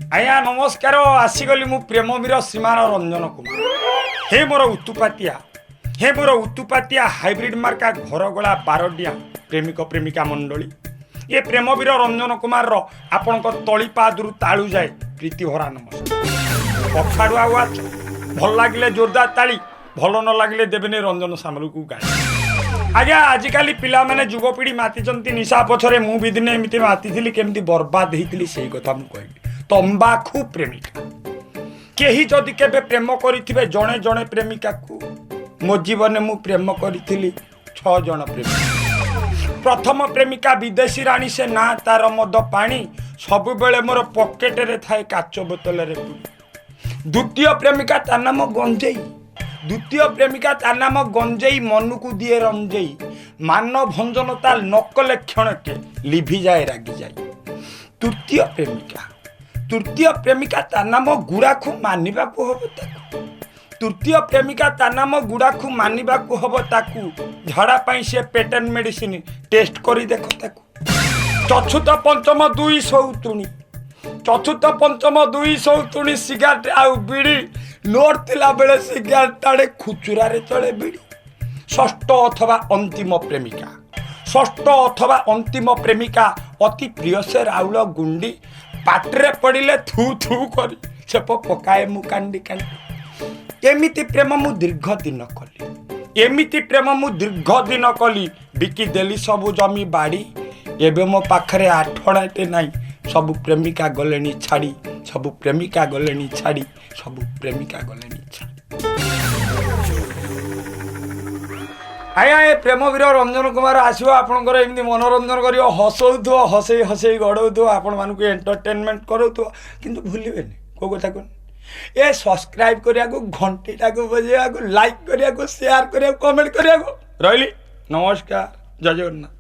ଆଜ୍ଞା ନମସ୍କାର। ଆସିଗଲି ମୁଁ ପ୍ରେମବୀର ଶ୍ରୀମାନ ରଞ୍ଜନ କୁମାର। ହେ ମୋର ଉତୁପାତିଆ, ହେ ମୋର ଉତୁପାତିଆ ହାଇବ୍ରିଡ୍ ମାର୍କା ଘରଗୋଳା ବାରଡିଆ ପ୍ରେମିକ ପ୍ରେମିକା ମଣ୍ଡଳୀ, ଏ ପ୍ରେମବୀର ରଞ୍ଜନ କୁମାରର ଆପଣଙ୍କ ତଳିପାଦରୁ ତାଳୁ ଯାଏ ପ୍ରୀତିଭରା ନମସ୍କାର। କଖାଡୁଆ ୱାଚ ଭଲ ଲାଗିଲେ ଜୋରଦାର ତାଳି, ଭଲ ନ ଲାଗିଲେ ଦେବେନି ରଞ୍ଜନ ସାମଲକୁ ଗାଳି। ଆଜ୍ଞା, ଆଜିକାଲି ପିଲାମାନେ, ଯୁବପିଢ଼ି ମାତିଛନ୍ତି ନିଶା ପଛରେ। ମୁଁ ବି ଦିନେ ଏମିତି ମାତିଥିଲି, କେମିତି ବର୍ବାଦ ହେଇଥିଲି, ସେଇ କଥା ମୁଁ କହିବି। ତମ୍ବାଖୁ ପ୍ରେମିକା। କେହି ଯଦି କେବେ ପ୍ରେମ କରିଥିବେ ଜଣେ ଜଣେ ପ୍ରେମିକାକୁ, ମୋ ଜୀବନରେ ମୁଁ ପ୍ରେମ କରିଥିଲି ଛଅ ଜଣ ପ୍ରେମିକା। ପ୍ରଥମ ପ୍ରେମିକା ବିଦେଶୀ ରାଣୀ, ସେ ନାଁ ତାର ମଦ ପାଣି, ସବୁବେଳେ ମୋର ପକେଟରେ ଥାଏ କାଚ ବୋତଲରେ ପୁଣି। ଦ୍ୱିତୀୟ ପ୍ରେମିକା ତା ନାମ ଗଞ୍ଜେଇ। ଦ୍ୱିତୀୟ ପ୍ରେମିକା ତା ନାମ ଗଞ୍ଜେଇ, ମନକୁ ଦିଏ ରଞ୍ଜେଇ, ମାନ ଭଞ୍ଜନ ତା ନକଲେ କ୍ଷଣକେ ଲିଭିଯାଏ ରାଗିଯାଏ। ତୃତୀୟ ପ୍ରେମିକା, ତୃତୀୟ ପ୍ରେମିକା ତା ନାମ ଗୁଡ଼ାଖୁ, ମାନିବାକୁ ହବ ତାକୁ। ତୃତୀୟ ପ୍ରେମିକା ତା ନାମ ଗୁଡ଼ାଖୁ, ମାନିବାକୁ ହବ ତାକୁ, ଝାଡ଼ା ପାଇଁ ସେ ପେଟେଣ୍ଟ ମେଡିସିନ, ଟେଷ୍ଟ କରି ଦେଖ ତାକୁ। ଚତୁର୍ଥ ପଞ୍ଚମ ଦୁଇ ସଉତୁଣି, ଚତୁର୍ଥ ପଞ୍ଚମ ଦୁଇ ସଉତୁଣି, ସିଗାରେଟ ଆଉ ବିଡ଼ି, ନୋଟ ଥିଲା ବେଳେ ସିଗାରେଟ ଟାଣେ, ଖୁଚୁରାରେ ଚଳେ ବିଡ଼ି। ଷଷ୍ଠ ଅଥବା ଅନ୍ତିମ ପ୍ରେମିକା, ଷଷ୍ଠ ଅଥବା ଅନ୍ତିମ ପ୍ରେମିକା ଅତି ପ୍ରିୟ ସେ ରାଉଳ ଗୁଣ୍ଡି, ପାଟିରେ ପଡ଼ିଲେ ଥୁ ଥୁ କରି ଛେପ ପକାଏ ମୁଁ କାଣ୍ଡି କାଣ୍ଡି। ଏମିତି ପ୍ରେମ ମୁଁ ଦୀର୍ଘ ଦିନ କଲି, ଏମିତି ପ୍ରେମ ମୁଁ ଦୀର୍ଘ ଦିନ କଲି, ବିକି ଦେଲି ସବୁ ଜମି ବାଡ଼ି। ଏବେ ମୋ ପାଖରେ ଆଠଣାଟେ ନାହିଁ, ସବୁ ପ୍ରେମିକା ଗଲେଣି ଛାଡ଼ି, ସବୁ ପ୍ରେମିକା ଗଲେଣି ଛାଡ଼ି, ସବୁ ପ୍ରେମିକା ଗଲେଣି ଛାଡ଼ି। ଆଜ୍ଞା, ଏ ପ୍ରେମବୀର ରଞ୍ଜନ କୁମାର ଆସିବ, ଆପଣଙ୍କର ଏମିତି ମନୋରଞ୍ଜନ କରିବ, ହସଉଥିବ, ହସେଇ ହସେଇ ଗଡ଼ଉଥିବ, ଆପଣମାନଙ୍କୁ ଏଣ୍ଟରଟେନମେଣ୍ଟ କରାଉଥିବ। କିନ୍ତୁ ଭୁଲିବେନି କେଉଁ କଥା କୁହନି, ଏ ସବସ୍କ୍ରାଇବ୍ କରିବାକୁ, ଘଣ୍ଟିଟାକୁ ବଜେଇବାକୁ, ଲାଇକ୍ କରିବାକୁ, ସେୟାର କରିବାକୁ, କମେଣ୍ଟ କରିବାକୁ। ରହିଲି, ନମସ୍କାର, ଜୟ ଜଗନ୍ନାଥ।